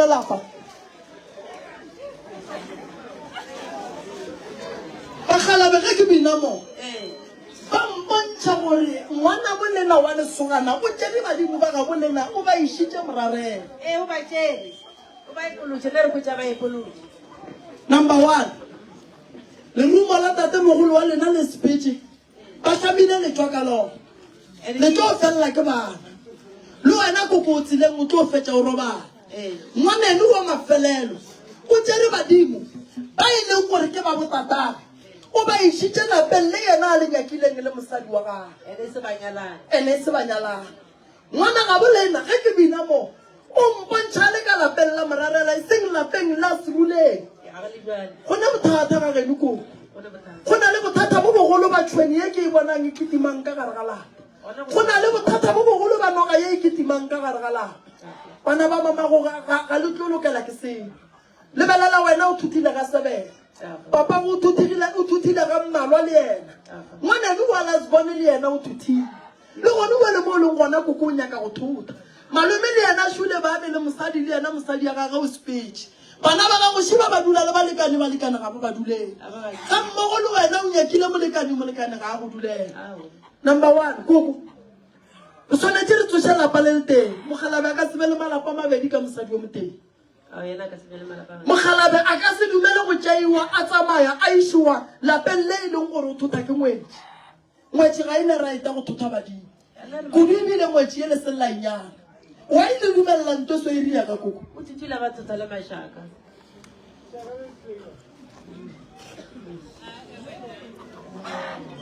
le lapa. Bakgalabe ge ke bina mo, ba mpontšha gore ngwanabo lena wa lesogana o tšere badimo ba gabo lena o ba išitše morareng. Ee, o ba tšere. O ba epolotše ge re hwetša ba epolotše. Number one, lerumo la tatemogolo wa lena le sepetše, ba hlamile letšwa ka lona. Le tlo felela ke bana. Le wena koko o tseleng o tlo fetša o robala. Ngwaneno wa mafelelo o tšere badimo ba e leng gore ke ba botatagwe, o ba išitše lapeng le yena a le nyakileng e le mosadi wa gagwe. Ene e se ba nyalana. Ngwana gabo lena ge ke bina mo o mpontšha a le ka lapeng la morarela e seng lapeng la seruleng. Go ne bothata ga geno koko. Go na le bothata bo bogolo ba tšhwene ye ke e bonang e kitimang ka gare ga lapa. Go na le bothata bo bogolo ba noga ye e kitimang ka gare ga lapa. Bana ba mamago ga, ga le tlo lokela ke selo. Lebelela wena o thuthile ga sebele. Papa o thuthile, o thuthile ga mmalwa le yena. Ngwaneno wa lasbone le yena o thuthile. Le gone bjale mo o leng gona koko o nyaka go thota. Malome le yena šole ba be le mosadi le yena mosadi ya gagwe o sepetše. Bana ba gago šiba ba dula le balekane, balekane ga ba ba dulele. Ga mmogo le wena o nyakile molekane, molekane ga a go dulela. Number one, koko. Re swanetše re tsoše lapa le letee. Mokgalabje a ka se be le malapa a mabedi ka mosadi yo motee. Mokgalabje a ka se dumele go tšeiwa a tsamaya a išiwa lapeng le e leng gore o thota ke ngwetši. Ngwetši ga e na right ya go thotha badimo. Kudu ebile ngwetši ye le sellainyana. Wa e le dumelela nto so e ria ka koko? O thuthile ba thotha le mašaka.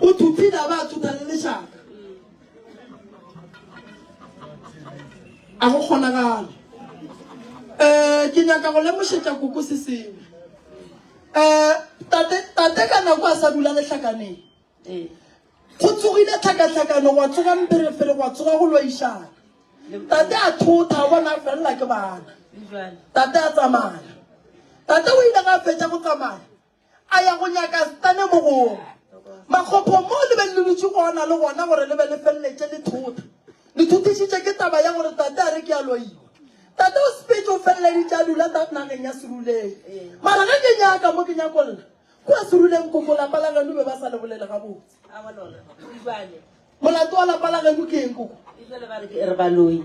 O thuthile a ba a thotha le lešaka. A go kgonagale. Eh, ke nyaka go lemošetša koko se sengwe. Eh, tate, tate ka nako a sa dula lehlakaneng. Go tsogile tlhakatlhakano, gwa tsoga mpherefere, gwa tsoga go loišana. Tate a thotha, a bona a felela ke bana. Tate a tsamaya. Tate o ile ga a fetša go tsamaya, a ya go nyaka Stane mogongwe. Makgopho mo le be le dutše gona le gona gore le be le feleletše le thotha. Le thothišitše ke taba ya gore tate a re ke a loiwa. Tate o sepetše o feleleditše a dula nageng ya Seruleng. Mara ge ke nyaka mo ke nyakolla, Kua Seruleng koko lapa la geno be ba sa le bolele gabotse. Awa lona, Ibale. Molato wa lapa la geno ke eng koko? Ebile ba re ke re baloi.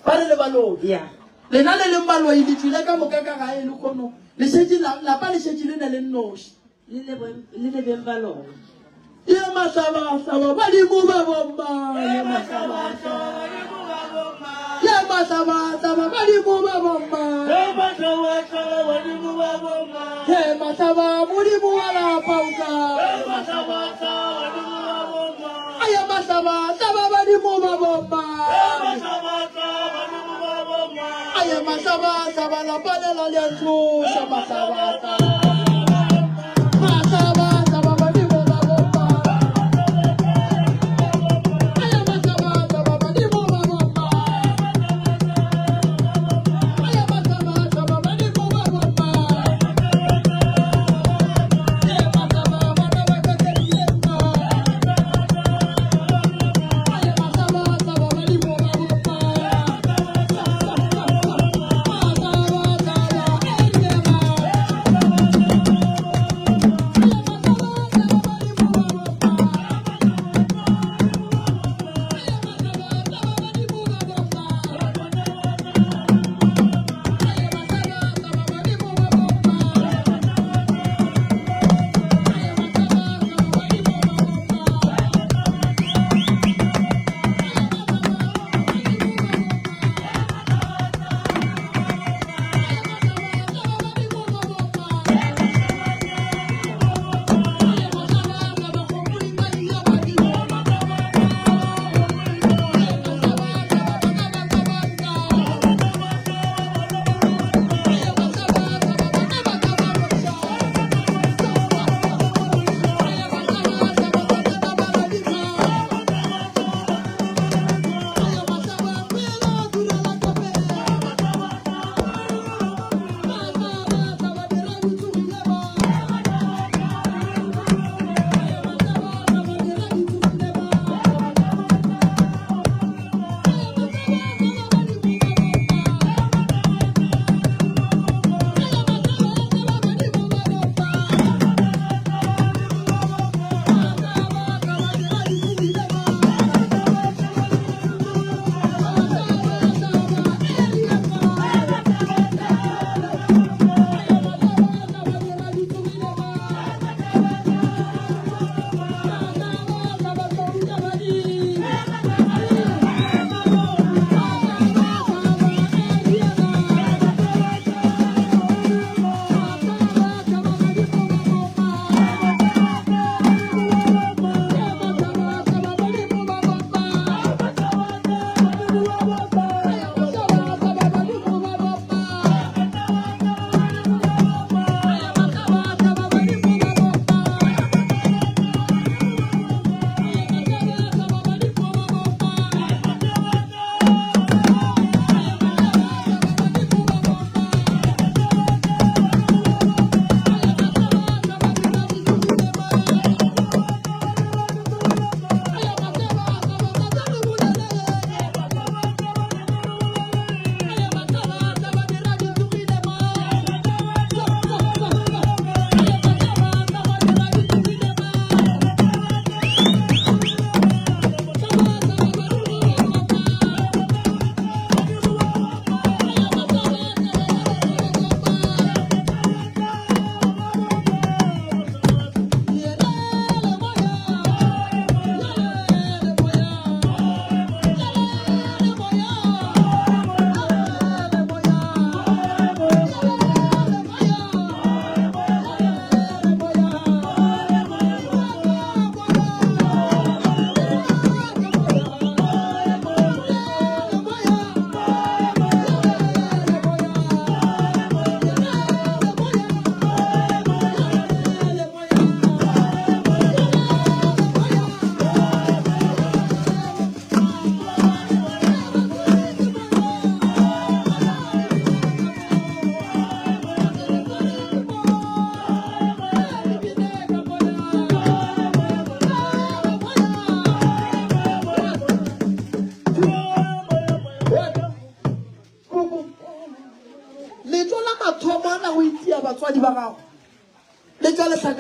Ba re le baloi. Ya. Lena le leng baloi le tšwile ka moka ka gae lehono. Le šetše lapa le šetše le ne le nnoši. Le le le le beng ba lona. Ye mahlabahlaba badimo ba bomma. Ye mahlabahlaba Ye mahlabahlaba badimo ba bomma. Ye mahlabahlaba badimo ba bomma. Ye mahlaba modimo wa lapa o ka. Ye mahlabahlaba badimo ba bomma. Aye mahlabahlaba badimo ba bomma. Ye mahlabahlaba badimo ba bomma. Aye mahlabahlaba lapa lela le a ntloša mahlabahlaba. Mahlabahlaba badimo ba bomma. Aye mahlabahlaba badimo ba bomma. Aye mahlabahlaba badimo ba bomma. Ye mahlaba bana ba ka ke mma. Aye mahlabahlaba badimo ba bomma. Mahlabahlaba e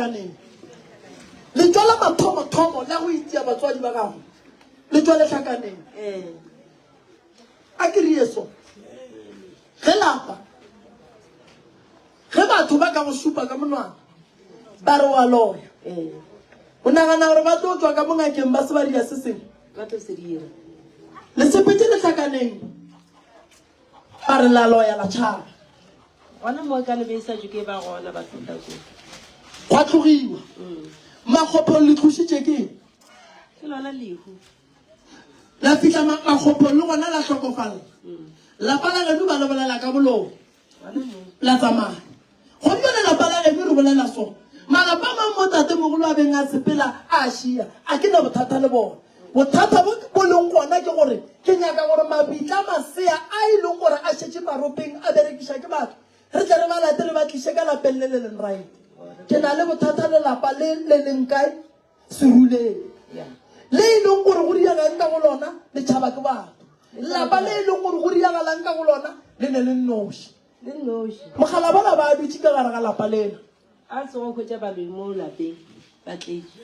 lehlakaneng. Le tšwa la mathomothomo la go itia batswadi ba gago. Le tšwa lehlakaneng. A ke re so. Ge lapa ge batho ba ka go šupa ka monwana ba re wa loya. O nagana gore ba tlo tšwa ka mo ngakeng ba se ba dira se sengwe? Ba tlo se dira. Le sepetše lehlakaneng. Ba re la loya la tšhaba. Gona mo ka no be e sa tšwe ke ba gona ba feta ko. Gwa tlogiwa. Makgophong le tlošitše ke eng? Ke lona lehu. La fihla makgophong le gona la hlokofala. Lapa la geno ba le bolela ka bolomo. La tsamaya. Gomme le lapa la geno re bolela so. Malapa a mang mo tatemogolo a beng a sepela a šia, a ke na bothata le bona. Bothata bo bo leng gona ke gore ke nyaka gore mabitla a masea a e leng gore a šetše maropeng a berekiša ke batho, re tle re ba late re ba tliše ka lapeng le le leng right. Ke na le bothata le lapa le le leng kae? Seruleng. Le e leng gore go diregang ka go lona le tšhaba ke batho. Lapa le e leng gore go diragalang ka go lona le ne le nnoši. Le nnoši. Mogala bola ba dutše ka gare ga lapa lela. A tsogo hwetša baloi mo lapeng ba tletše.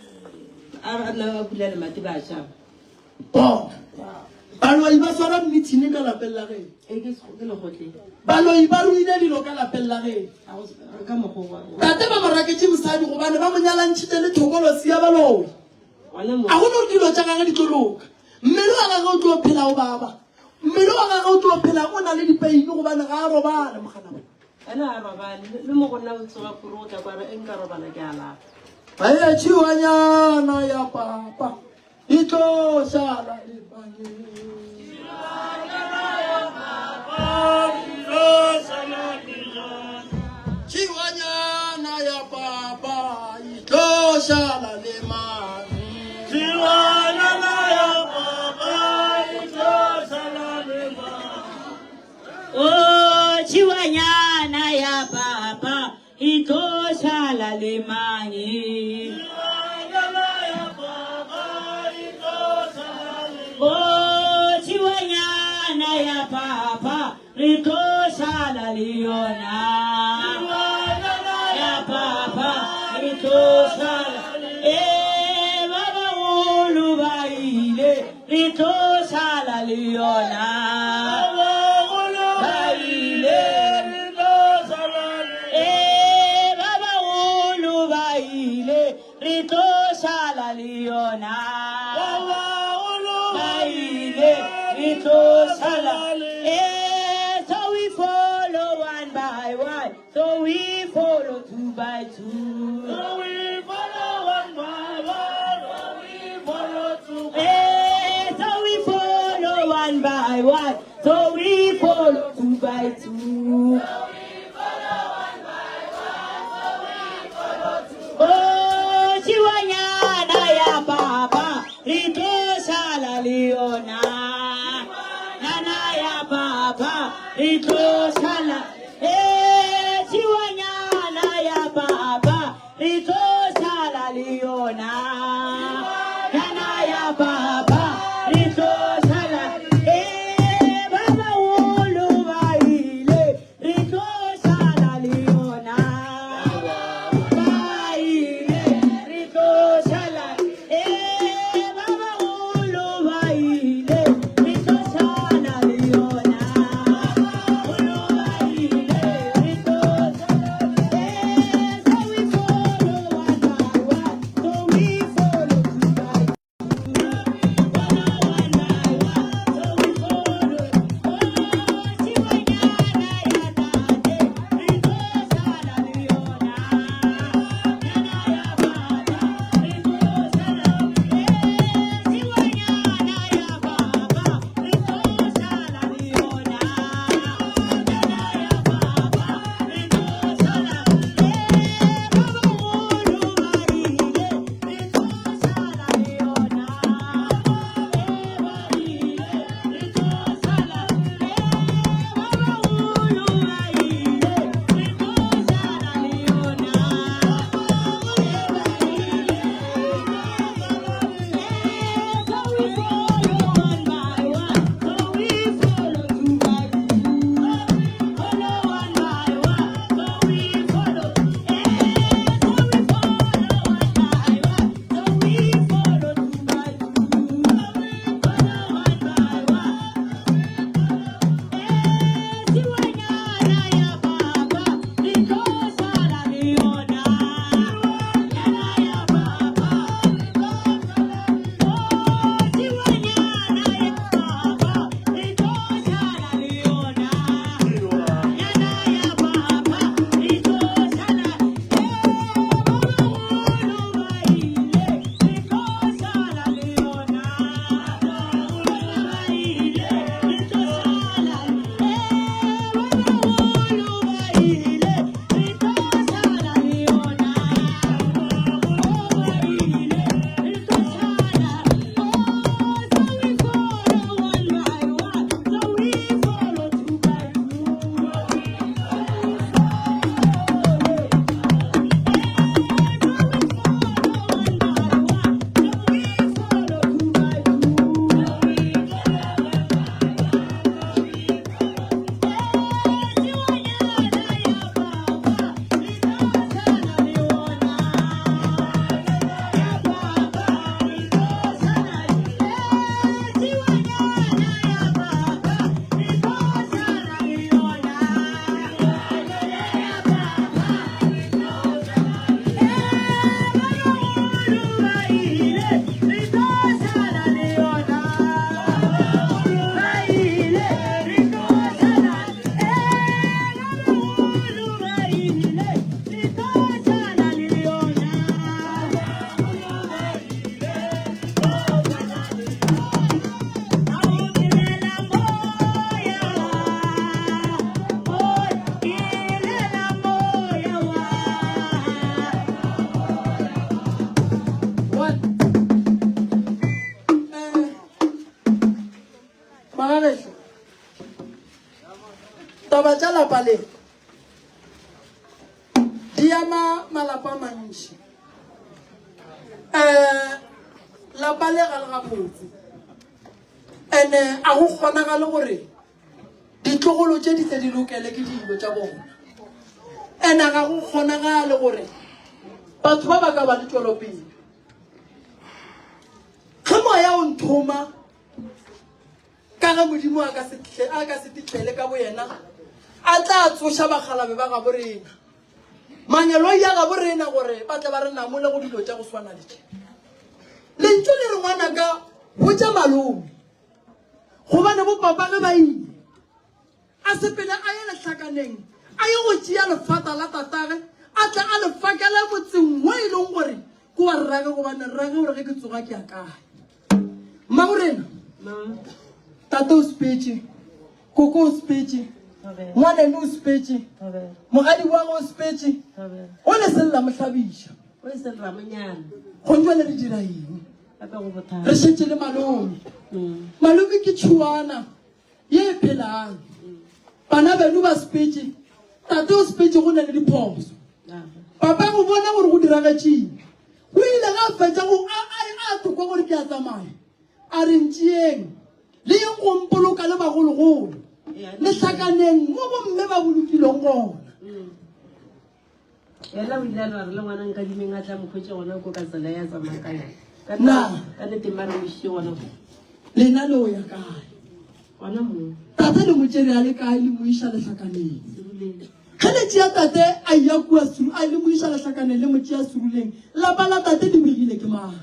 A re nna ba bula lemati ba tšhaba. Bona. Baloi ba swara mmithini ka lapeng la geno. E ke ke lekgotleng. Baloi ba ruile dilo ka lapeng la geno. A go ka mokgwa wa. Tate ba mo raketše mosadi gobane ba mo nyalantšhitše le thokolosi ya baloi. Gona mo. A go no dilo tša gagwe di tlo loka. Mmele wa gagwe o tlo phela o baba. Mmele wa gagwe o tlo phela o na le dipeini gobane ga a robale mogala. Ena a robale le mo go nna o tsoga kuru o tla kwa re e nka robala ke a lapa. Aye tšhiwanyana ya papa e tlo šala e Tšhiwanyana ya papa e tlo šala le mang? Tšhiwanyana ya papa e tlo šala le mang? O tšhiwanyana ya papa e tlo šala le mang? Tšhiwanyana ya papa e tlo šala le mang? O tšhiwanyana ya papa re tlo šala le yona. Ya papa re tlo šala. E ba bagolo ba ile re tlo šala le yona. Ba ile E ba bagolo ba ile re tlo šala le yona. Ba ile re tlo šala. E so we follow one by one, so we follow two by two. So we follow one by one, so we follow two by Eh, so we follow one by one, so we follow two by two. Oh, tšhiwanyana ya papa, re tlo šala le yona. Nana ya papa, re tlo šala. Eh, tšhiwanyana ya papa, re tlo šala le yona. Nana ya papa, re tlo šala. Eh, ba bagolo ba ile, re tlo šala le yona. Ba ile, re tlo šala. Eh, ba bagolo ba ile, re tlo šala le yona. Bagolo ba ile, re tlo šala. Eh, so we follow one by one, so we follow two by two. Taba tša lapa le di ama malapa a mantši. Um lapa le ga le gabotse ene a go kgonagale gore ditlogolo tše di tle di lokele ke dilo tša bona ene ga go kgonagale gore batho ba ba ka ba le tšwelopele ge moya o nthoma Ka ge Modimo a ka se tle, a ka se titlele ka boyena, a tla tsoša bakgalabe ba gabo rena, mangeloi a gabo rena, gore ba tle ba re namole go dilo tša go swana le tše. Lentšu le re, Ngwanaka, botša malome, gobane bopapa ge ba ile, a sepele a ye lehlakaneng, a ye go tšea lefata la tatage, a tle a le fakele motseng wo e leng gore ke wa rrage, gobane rrage o re ge ke tsoga ke ya kae. Mmagorena, tate o sepetše, koko o sepetše, ngwaneno o sepetše, mogadi wa o sepetše, o le sella mohlabiša. Gong jwale re dira eng? Re šetše le malome. Malome ke tšhuana ye e phelang. Bana beno ba sepetše, tate o sepetše go na le diphoso. Papa go bona gore go diragetšeng. O ile ge a fetša go a a a tlo kwa gore ke a tsamaya, a re, Ntšeeng le yeng go mpoloka le bagologolo, le hlakaneng mo bomme ba bolokilweng gona. Yena o ile a no a re le ngwana Nkadimeng a tla mo hwetše gona ko ka tsela ya tsamaya ka yona. Ka Na. ka nnete mma re mo išitše gona ko. Lena le o ya kae? Gona moo. Tate le mo tšere a le kae le mo iša lehlakaneng? Seruleng. Ge le tšea tate a eya kua Seru, a le mo iša lehlakaneng le mo tšea Seruleng, lapa la tate le begile ke mang?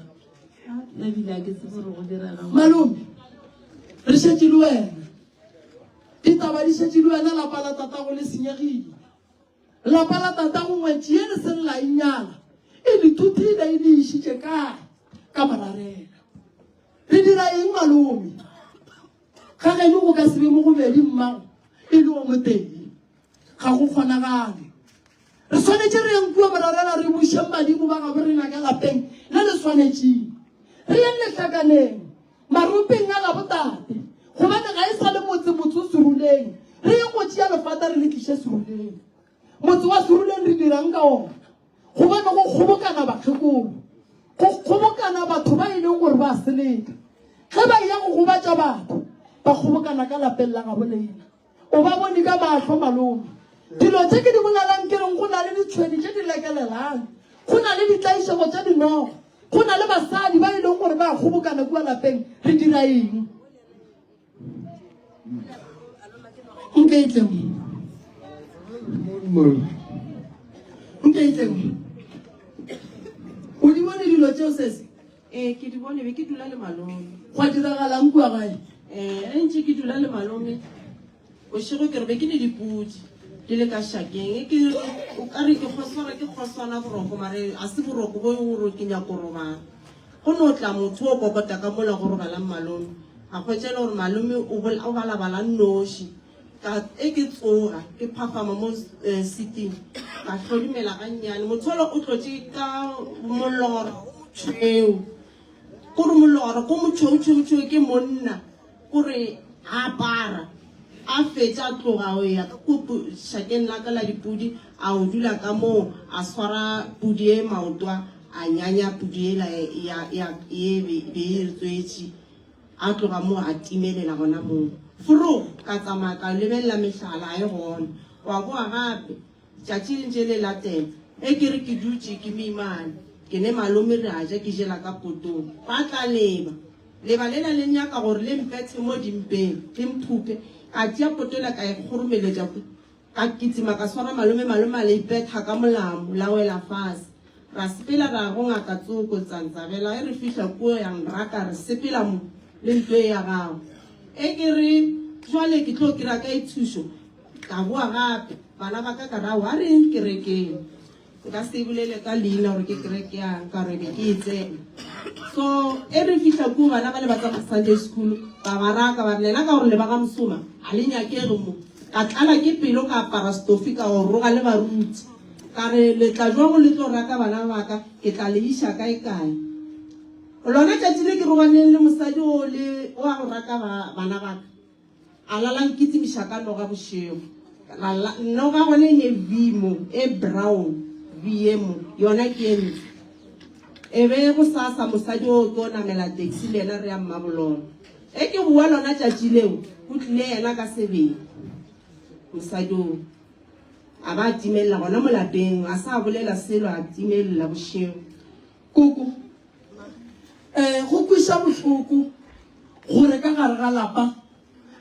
Nna ebile ga ke tsebe gore go direga. Malome, re šetše le wena. Ditaba di šetše le wena, lapa la tatago le senyegile. Lapa la tatago ngwetši ye le seng la e nyala e le thuthile e le išitše kae? Ka morarela. Re dira eng malome? Ga geno go ka se be mo gobedi mmago e le o motee. Ga go kgonagale. Re swanetše re yeng kua morarela re bušeng badimo ba gabo rena ka lapeng le le swanetšeng. Re yeng lehlakaneng. Maropeng a gabotate, gobane ga e sa le motse, motse o Seruleng. Re yeng go tšea lefata re le tliše Seruleng. Motse wa Seruleng re dirang ka ona? Gobane go kgobokana bakgekolo, go kgobokana batho ba e leng gore ba seleka. Ge ba eya go gobatša batho, ba kgobokana ka lapeng la gabo lena. O ba bone ka mahlo, malome. Dilo tše ke di bolelang ke reng go na le ditšhwene tše di lekelelang, go na le ditlaišego tša dinoga, go na le basadi ba e leng gore ba kgobokana kua lapeng. Re dira eng? Nke e tle mo. Nke e tle mo. O di bone dilo tšeo sese? Ee, ke di bone, be ke dula le malome. Gwa diragalang kua gae? Ee, ge ntše ke dula le malome, bošego ke re be ke le dipudi di le ka šakeng. E ke o ka re ke kgoswara ke kgoswana boroko, mare a se boroko bo gore ke nyako robala. Go no tla motho o kokota ka mola go robalang malome, a hwetša e le gore malome o o balabala nnoši. Ka e ke tsoga ke phafama mo eh, seating ka hlodimela gannyane motho ola o tlotše ka molora o motšhweu kore molora ko motšhweu-tšhweu-tšhweu ke monna kore a apara a fetša a tloga o ya ka ko šakeng la ka la dipudi a o dula ka moo a swara pudi e maotwa a nyanya pudi ela ye be e re tswetše A tloga moo a timelela gona moo. Forogo, ka tsamaya ka lebelela mehlala, ga e gona. Wa boa gape, tšatši le ntše le latela. Ge ke re ke dutše ke moimane, ke ne malome re a ja ke jela ka potong. Gwa tla leba. Leba lela le nyaka gore le mpethe mo dimpeng, le mphuphe. Ka tšea poto yela ka e kgoromeletša kua. Ka kitima ka swara malome, malome a le ipetha ka molamo, la wela fase. Ra sepela ra ya go ngaka tsoko Tsantsabela, ge re fihla kua ya nraka re sepela mo le ntlo e ya gago. E ke re jwale ke tlo kry-a kae thušo? Ka boa gape, bana ba ka ka re aowa a re yeng kerekeng. Nka se e bolele ka leina gore ke kereke yang ka gore be ke e tsena. So e re fihla kua bana ba le ba tsamaya Sunday school ba ba raka ba re lena ka gore le ba ga Mosoma ga le nyakege mo. Ka tlala ke pelo ka apara stofi ka o roga le baruti. Ka re le tla jwang le tlo raka bana ba ka ke tla le iša kae kae. Lona tšatši le ke roganeng le mosadi o le wa go raka bana ba ka. A lala nkitimiša ka noga bošego. Ra la, noga gone e V mo, e brown, V ye mo, yona ke e ntsho. E be gosasa mosadi oo ke o namela taxi le yena re ya Mmabololo. E ke boa lona tšatši leo, go tlile yena ka sebele. Mosadi oo a ba a timelela gona mo lapeng, a sa bolela selo, a timelela bošego. Koko, eh, go kweša bohloko gore ka gare ga lapa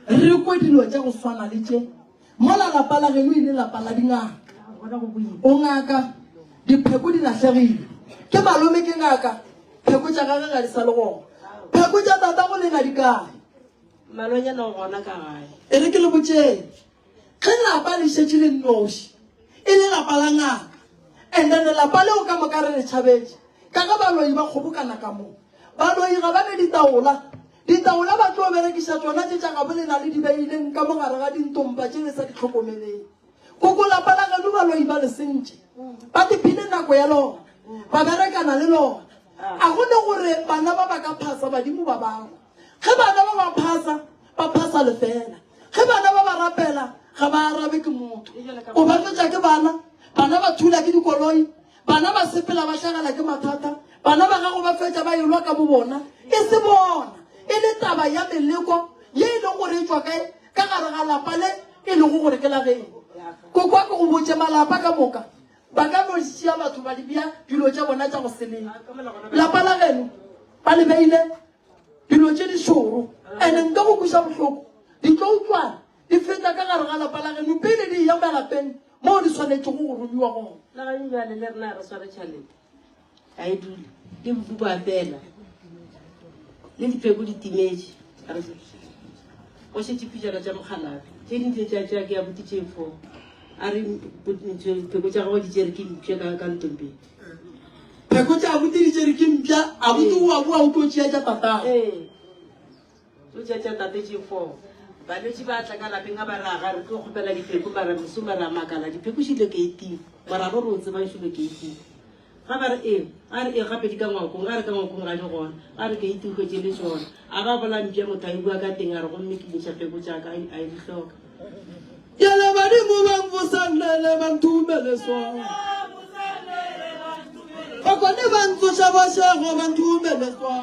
re kwe dilo tša go swana le tše. Mola lapa la geno e le lapa la dingaka. O ngaka, dipheko di lahlegile. Ke malome ke ngaka, pheko tša gage ga di sa le gona. Pheko tša tatago lena di kae? Malonyana o gona ka gae. E re ke le botšeng, ge lapa le šetše le nnoši, e le lapa la ngaka, and then lapa leo ka moka re le tšhabetše, ka ge baloi ba kgobokana ka mo. Baloi ga ba ne ditaola, Ditaola ba tlo berekiša tšona tše tša gabo lena le di beileng ka mo gare ga dintompa tše le sa di hlokomeleng. Koko lapa la geno baloi ba le sentše. Ba tiphile nako ya lona. Ba berekana le lona. A go ne gore bana ba ba ka phasa badimo ba bangwe. Ge bana ba ba phasa, ba phasa lefela. Ge bana ba ba rapela, ga ba arabe ke motho. O ba fetša ke bana, bana ba thula ke dikoloi, Bana ba sepela ba hlagela ke mathata, bana ba gago ba fetša ba elwa ka bobona, e se bona, e le taba ya meleko ye e lego gore e tšwa kae ka gare ga lapa le e lego gore ke la geno. Koko a ke go botše, malapa ka moka ba ka no šia batho ba di bea dilo tša bona tša go selela. Lapa la geno ba le beile dilo tše di šoro, ene nka go kweša bohloko, di tlo utlwana di feta ka gare ga lapa la geno pele di eya malapeng moo di swanetšego go romiwa gona. Le gane bjale le rena re sware tšhalete ga e dule le bobu ba fela le dipheko di timetše go šetše pijana tša mokgalabe tše dintse tša tša ke abuti tše fo a re pheko tša gagwe di tšere ke mpša ka ka ntompeng Pheko tša abuti di tšere ke mpša, abuti o a boa o tlo tšea tša tatagwe. Ee. Tlo tšea tša tate tše fo. Balwetši ba tla ka lapeng a ba re aga re tlo kgopela dipheko mara moso mara a makala dipheko šile keiting mara ro re o tsebang šile keiting. Ga ba re ee a re ee gape di ka ngwakong a re ka ngwakong ga di gona a re keiting hwetše le tšona a ba bola mpša motho a e bua ka teng a re gomme ke ntšha pheko tša ka a e di hloka. Yele badimo ba mvusanele ba nthumele swa. Bakwane ba ntsoša bošego ba nthumele swa.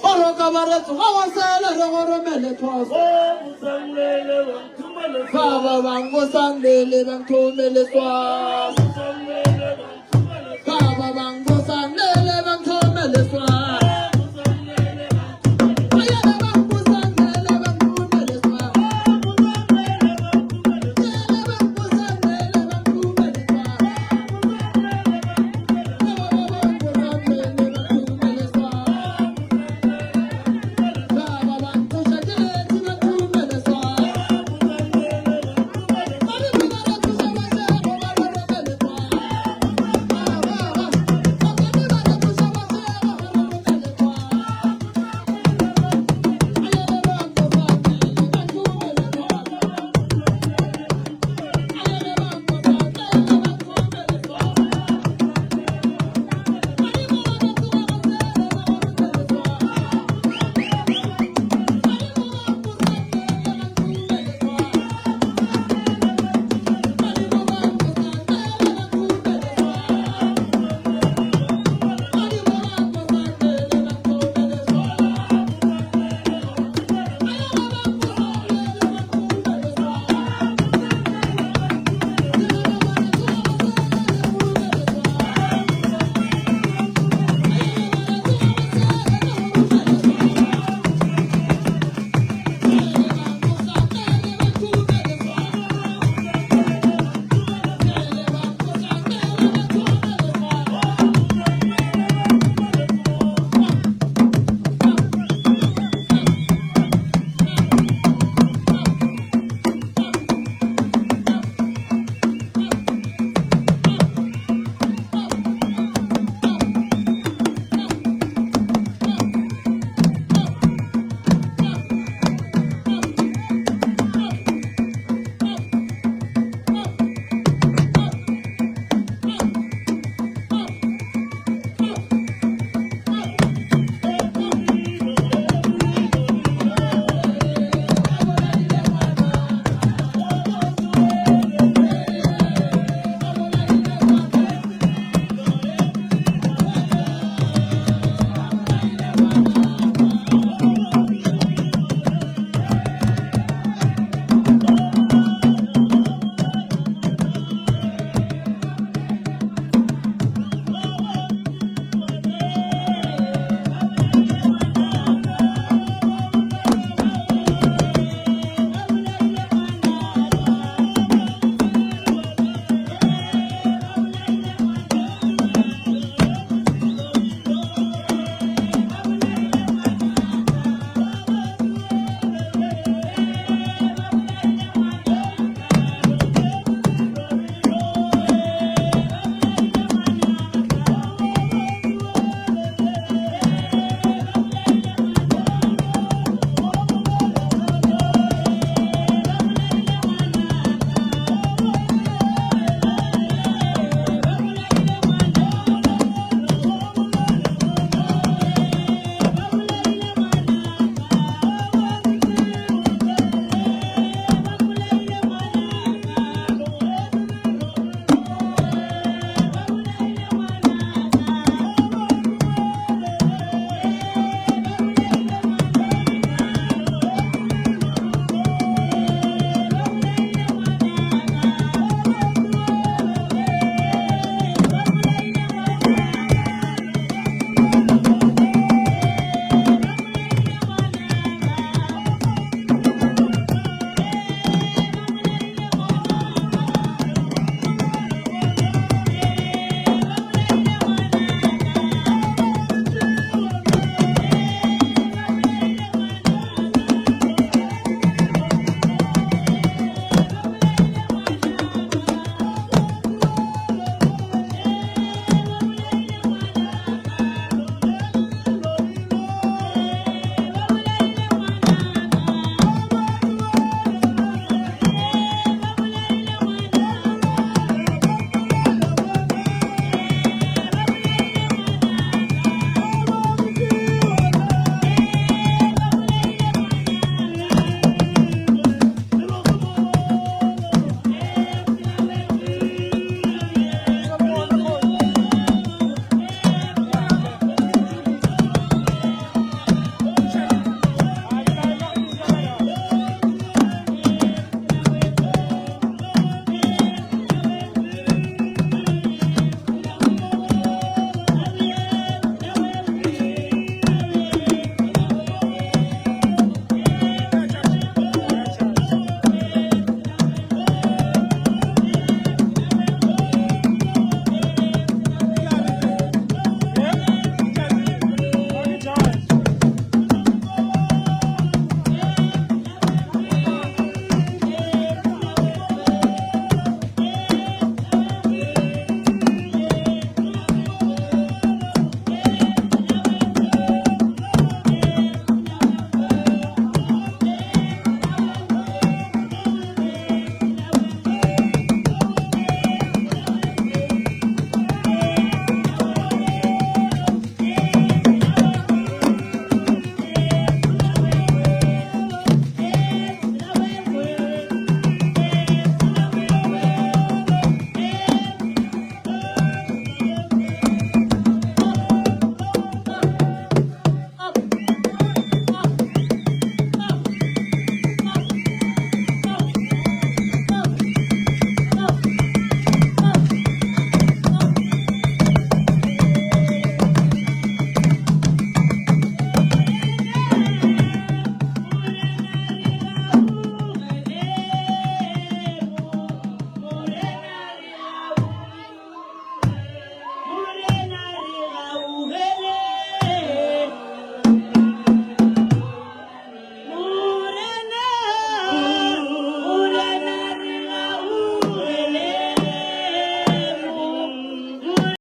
Boroka ba re tsoga go sele re go romele thwaso. Baba ba mvusanele ba nthumele swa.